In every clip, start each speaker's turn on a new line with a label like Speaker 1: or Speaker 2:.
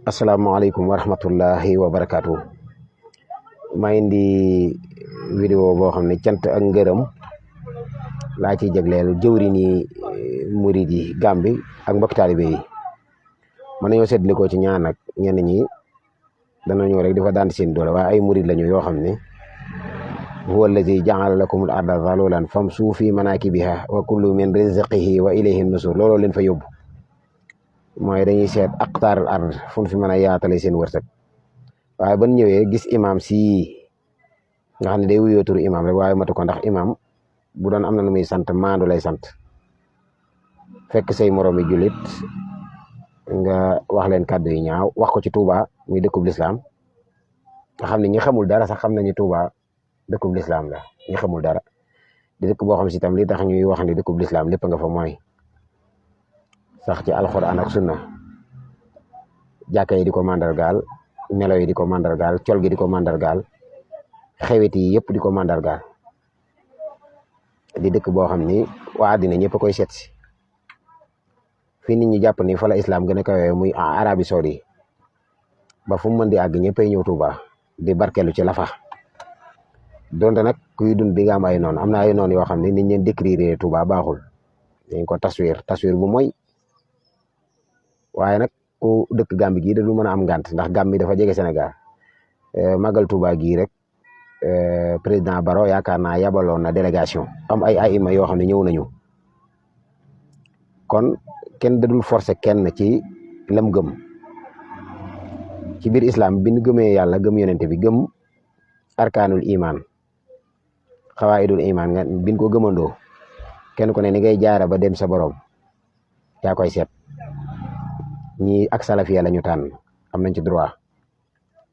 Speaker 1: asalaamaaleykum wa rahmatullahi wa barakaatu. maa indi vidéo boo xam ne cant ak ngërëm laa ciy jagleel jëwri ni murid yi Gàmbi ak mbokk taalibe yi. mën nañoo seetlu ko ci ñaan ak ñenn ñi dana ñëw rek di fa daan seen doole waaye ay murid lañu yoo xam ne huwa allazi ja'ala lakumul arda zalulan famshu fi manakibiha wa kullu min rizqihi wa ilayhi nusur looloo leen fa yóbbu. mooy dañuy seet aqtaarul ard fu fi mën a yaatale seen wërsëg waaye ban ñëwee gis imam si nga xam ne day wuyoo turu imam rek waaye matu ko ndax imam bu doon am na lu muy sant maandu lay sant. fekk say moroomi jullit nga wax leen kàddu yu ñaaw wax ko ci Touba muy dëkkub lislaam nga xam ne ñi xamul dara sax xam nañu Touba dëkkub lislaam la. ñi xamul dara di dëkk boo xam si tam li tax ñuy wax ne dëkkub lislaam lépp nga fa mooy sax ci alxuraan ak sunna. jàkka yi di ko mandargaal, melo yi di ko mandargaal, col gi di ko mandargaal, xewet yi yëpp di ko mandargaal. di dëkk boo xam ni waa àddina ñëpp a koy seet si. fii nit ñi jàpp ni fa la islam gën a kawee muy Arabie Saoudi ba fu mu mën di àgg ñëppay ñëw Touba di barkelu ci lafa. donte nag kuy dund di nga am ay noonu. am na ay noonu yoo xam ne nit ñeen décrire Touba baaxul dañ ko taswir bu mooy. waaye nag ku dëkk Gàmbi gii da du mën a am ngànt ndax Gàmbi dafa jege Sénégal. Magal Touba gii rek président Baro yaakaar naa yabaloon na délégation am ay ayima yoo xam ne ñëw nañu. kon kenn dadul forcé kenn ci lam gëm ci biir islam bi ñu gëmee yàlla gëm yonente bi gëm arkaanul iman xawaayidul iman nga bin ko gëmandoo kenn ku ne ni ngay jaara ba dem sa borom yaa koy seet. ñii ak salafiya la ñu tànn am nañ ci droit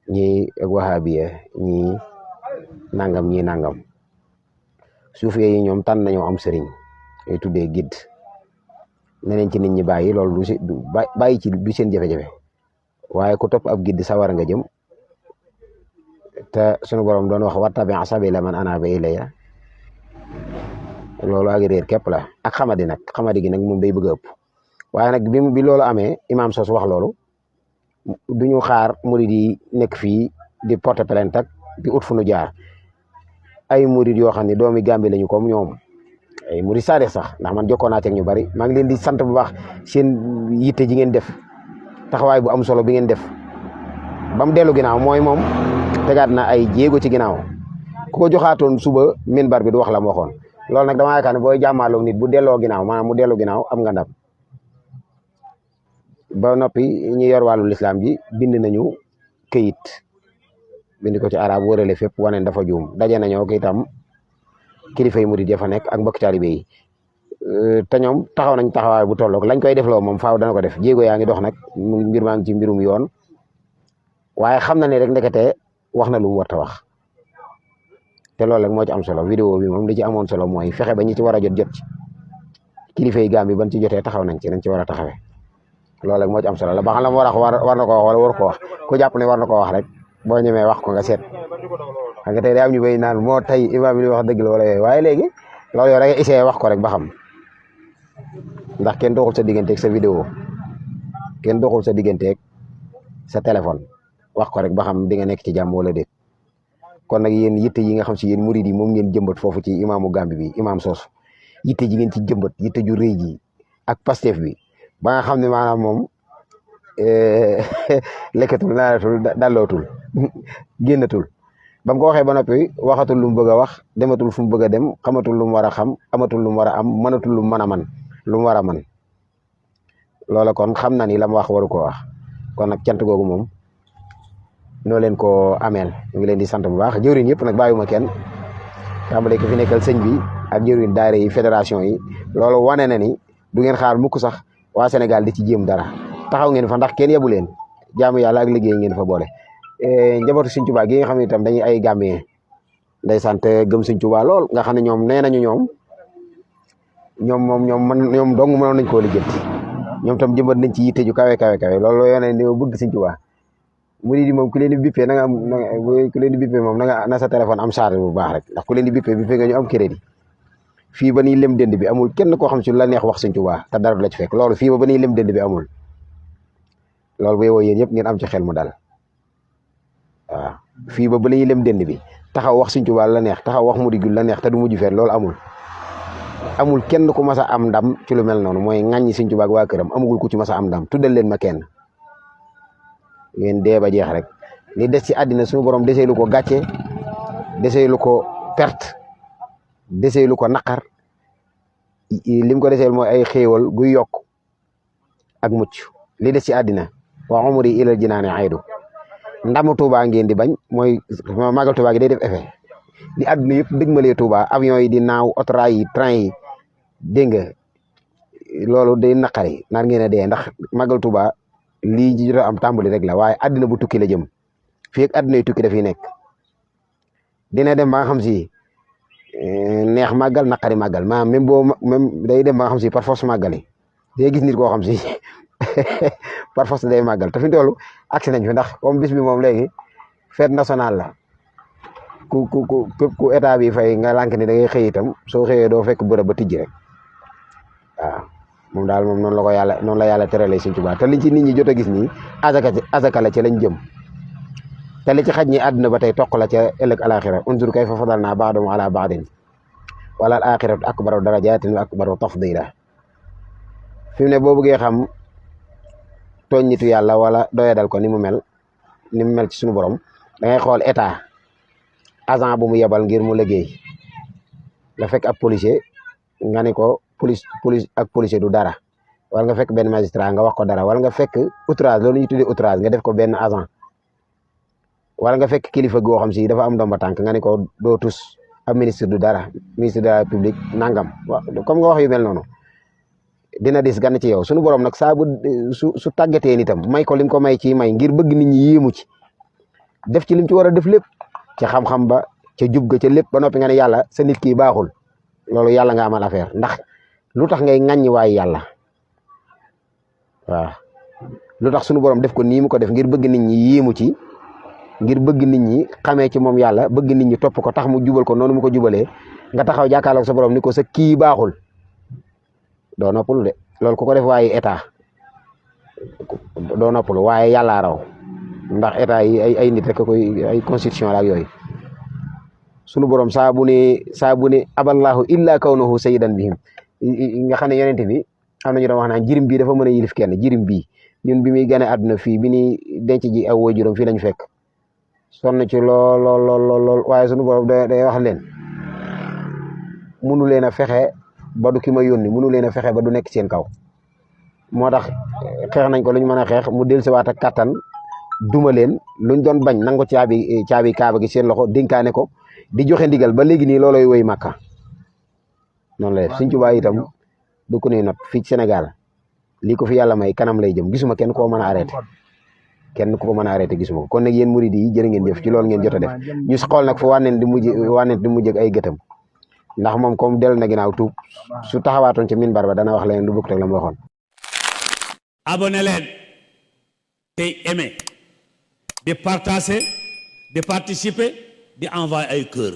Speaker 1: ñii ak wahabiya ñii nangam ñii nangam. suufiya yi ñoom tànn nañoo am sëriñ ñuy tuddee guide neneen ci nit ñi bàyyi loolu bàyyi ci du seen jafe-jafe waaye ku topp ab guide sawar nga jëm te sunu borom doon wax wattabi' sabila man anaba ilayya loolu ak réer képp la ak xamadi gi nag moom day bëgg a ëpp. waaye nag bi loolu amee imam sos wax loolu du ñu xaar murid yi nekk fii di porter plainte ak di ut fu nu jaar. ay murid yoo xam ne doomi Gàmbi lañu comme ñoom ay murid saadix sax ndax man jokkoo naa ci ak ñu bari. maa ngi leen di sant bu baax seen yitte ji ngeen def taxawaay bu am solo bi ngeen def ba mu dellu ginnaaw mooy moom tegaat na ay jéego ci ginnaaw. ku ko joxaatoon suba minbar bi du wax la mu waxoon. loolu nag damaa yaakaar ne booy jàmmaarloog nit bu delloo ginnaaw maanaam mu dellu ginnaaw am nga ndam. ba noppi ñi yor wàllu lislaam ji bind nañu këyit bind ko ci arab wërale fépp wane dafa juum. daje nañoo ko itam kilifa yi murid ya fa nekk ak mbokk taalibe yi te ñoom taxaw nañ taxawaay bu tolloog lañ koy defloo moom faaw dana ko def. jéego yaa ngi dox nag mbir maa ngi ci mbirum yoon waaye xam na ne rek ndekete wax na lu mu war a wax te loolu rek moo ci am solo. vidéo bi moom li ci amoon solo mooy fexe ba ñi ci war a jot ci kilifa yi Gàmbi ban ci jotee taxaw nañ ci nañ ci war a taxawee. loolu rek moo ci am solo la ba xam la mu war a war na ko wax wala war ko wax ku jàpp ne war na ko wax rek boo ñemee wax ko nga seet. xam nga tey day am ñu bay naan moo tey imaam li wax dëgg la wala yooyu waaye léegi loolu yow rek essayé wax ko rek ba xam ndax kenn doxul sa digganteeg sa vidéo kenn doxul sa digganteeg sa téléphone wax ko rek ba xam di nga nekk ci jàmm wala déet. kon nag yéen yitte yi nga xam si yéen murid yi moom ngeen jëmbat foofu ci imaamu Gàmbi bi imaam Sos yitte ji ngeen ci jëmbat yitte ju rëy ji ak Pastef bi ba nga xam ne maanaam moom lekkatul naanatul dallootul génnatul ba mu ko waxee ba noppi waxatul lu mu bëgg a wax dematul fu mu bëgg a dem xamatul lu mu war a xam amatul lu mu war a am mënatul lu mu mën a man lu mu war a man loola kon xam na ni la mu wax waru koo wax. kon nag cant googu moom noo leen ko ameel ñu ngi leen di sant bu baax. jëwriñ yëpp nag bàyyuma kenn tàmbale ko fi nekkal sëñ bi ak jëwriñ daayira yi fédération yi loolu wane na ni du ngeen xaar mukk sax waa Sénégal di ci jéem dara taxaw ngeen fa ndax kenn yebu leen jaamu yàlla ak liggéey ngeen fa boole. njabootu Sëñ Tuubaa gi nga xam ne itam dañuy ay Gambien day sant gëm Sëñ Tuubaa lool nga xam ne ñoom nee nañu ñoom dong mënoon nañ koo lijjanti. ñoom tam jëmbat nañ ci yitte ju kawe loolu yone ne bëgg Sëñ Tuubaa. murid yi moom ku leen di bippee moom na sa téléphone am charge bu baax rek ndax ku leen di bippee nga ñu am crédit. fii ba nii lem dënd bi amul kenn koo xam si la neex wax Sëñ Tuubaa te dara du la ci fekk loolu fii ba nii lem dënd bi amul loolu bu yowoo yéen yëpp ngeen am ci xel mu dal waaw fii ba la ñuy lem dënd bi taxaw wax Sëñ Tuubaa la neex taxaw wax Murid gi la neex te du mujj fenn loolu amul kenn ku mas a am ndam ci lu mel noonu mooy ŋàññi Sëñ Tuubaa ak waa këram amugul ku ci mas a am ndam tuddal leen ma kenn ngeen dee ba jeex rek li des ci àddina suñu borom desee lu ko gàcce desee lu ko perte desee lu ko naqar lim ko deseel mooy ay xéewal guy yokk ak mucc li des ci àddina wa umri ilal jinaani aydu ndamu Touba ngeen di bañ mooy magal Touba gi day def effet di àdduna yëpp dëgmalee Touba avion yi di naaw autorail yi train yi dégg nga loolu day naqari naan ngeen a dee ndax magal Touba lii ji jot am tàmbali rek la waaye àddina bu tukki la jëm fii ak àddina yu tukki dafiy nekk dina dem ba nga xam si neex màggal naqari màggal maanaam même day dem ba nga xam si par force màggali day gis nit koo xam si par force day màggal te fi mu toll agsi nañ fi ndax comme bis bi moom léegi fête nationale la ku état bi fay nga lànk ni da ngay xëy itam soo xëyee doo fekk bërëb ba tijji rek waaw moom daal moom noonu la ko yàlla noonu la yàlla teralee Sëñ Tuubaa te liñ ci nit ñi jot a gis nii azaka la ca lañ jëm te li ci xaj ñi àdduna ba tey toq la ca ëllëg alaxira unzur kayfa fadalnaa ba'dahum ala ba'din wala al axiratu akbaru darajatin wa akbaru tafdila fi mu ne boo bëggee xam tooñ nitu yàlla wala doyadal ko ni mu mel ci suñu borom da ngay xool état agent bu mu yebal ngir mu liggéey nga fekk ab policier nga ne ko police ak policier du dara wala nga fekk benn magistrat nga wax ko dara wala nga fekk outrage loolu ñu tuddee outrage nga def ko benn agent wala nga fekk kilifa goo xam si dafa am ndomba tànk nga ne ko doo tus ab ministre du dara ministre de la République nangam comme nga wax yu mel noonu dina dis gan ci yow sunu borom nag saa bu su tàggatee nitam may ko lim ko may ci may ngir bëgg nit ñi yéemu ci def ci lim ci war a def lépp ca xam-xam ba ca jub ga ca lépp ba noppi nga ne yàlla sa nit kii baaxul loolu yàlla nga amal affaire ndax lu tax ngay ŋàññi waay yàlla waaw lu tax sunu borom def ko nii mu ko def ngir bëgg nit ñi yéemu ci ngir bëgg nit ñi xamee ci moom yàlla bëgg nit ñi topp ko tax mu jubal ko noonu mu ko jubalee nga taxaw jàkkaarloog sa borom ni ko sa kii baaxul doo noppalu de loolu ku ko def waaye état doo noppalu waaye yàllaa raw ndax état yi ay nit rek koy ay constitution la ak yooyu sunu borom saa bu ne aballahu illa kawnahu sayyidan bihim nga xam ne yonent bi am na ñu doon wax naan jirim bii dafa mën a yilif kenn jirim bii ñun bi muy gane àdduna fii bi ni denc ji aw waajuram fii lañ fekk sonn ci lool waaye sunu borom day wax leen munu leen a fexe ba du ki ma yónni munu leen a fexe ba du nekk seen kaw moo tax xeex nañ ko lu ñu mën a xeex mu dellusiwaat ak kattan duma leen luñ doon bañ nangu caabi kaaba gi seen loxo dénkaane ko di joxe ndigal ba léegi nii looloy woy Makka noonu la def Sëñ Tuubaa itam du ko nuy not fii ci Sénégal lii ko fi yàlla may kanam lay jëm gisuma kenn koo mën a arrêté kenn ku ko mën a arrêté gisuma ko kon nag yéen murid yi jërë ngeen jëf ci loolu ngeen jot a def ñu xool nag fu wànneen di mujj ak ay gëtam ndax moom comme del na ginnaaw tuub su taxawaatoon ci minbar ba dana wax leen lu bokk teg la mu waxoon.
Speaker 2: abonné leen tey aimé di partager di participer di envoyer ay cœur